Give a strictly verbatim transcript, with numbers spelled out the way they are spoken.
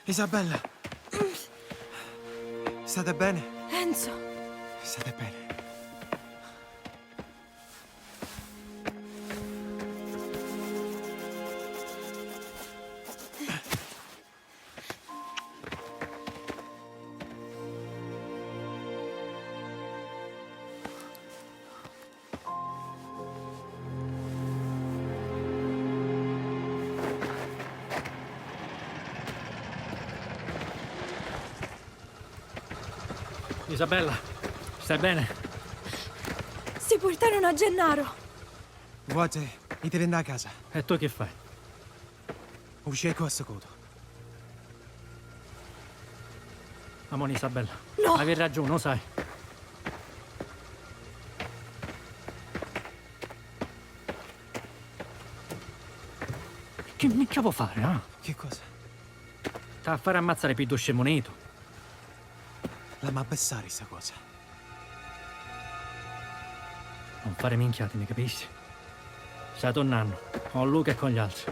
Isabella! State bene? Enzo! State bene? Isabella, stai bene? Si purtarono a Gennaro. Vuoti, itili nda casa. E tu chi fai? U ciecu a secutu. Amoni Isabella. No! Avi ragiuni, u sai. Chi minchia vo fari, ah? Chi cosa? T'ha a fari ammazzari pi ddu scimmunitu. L'amma bissari sta cosa. Non fari minchiati, mi capisci? Stai turnannu, con Luca e con gli altri.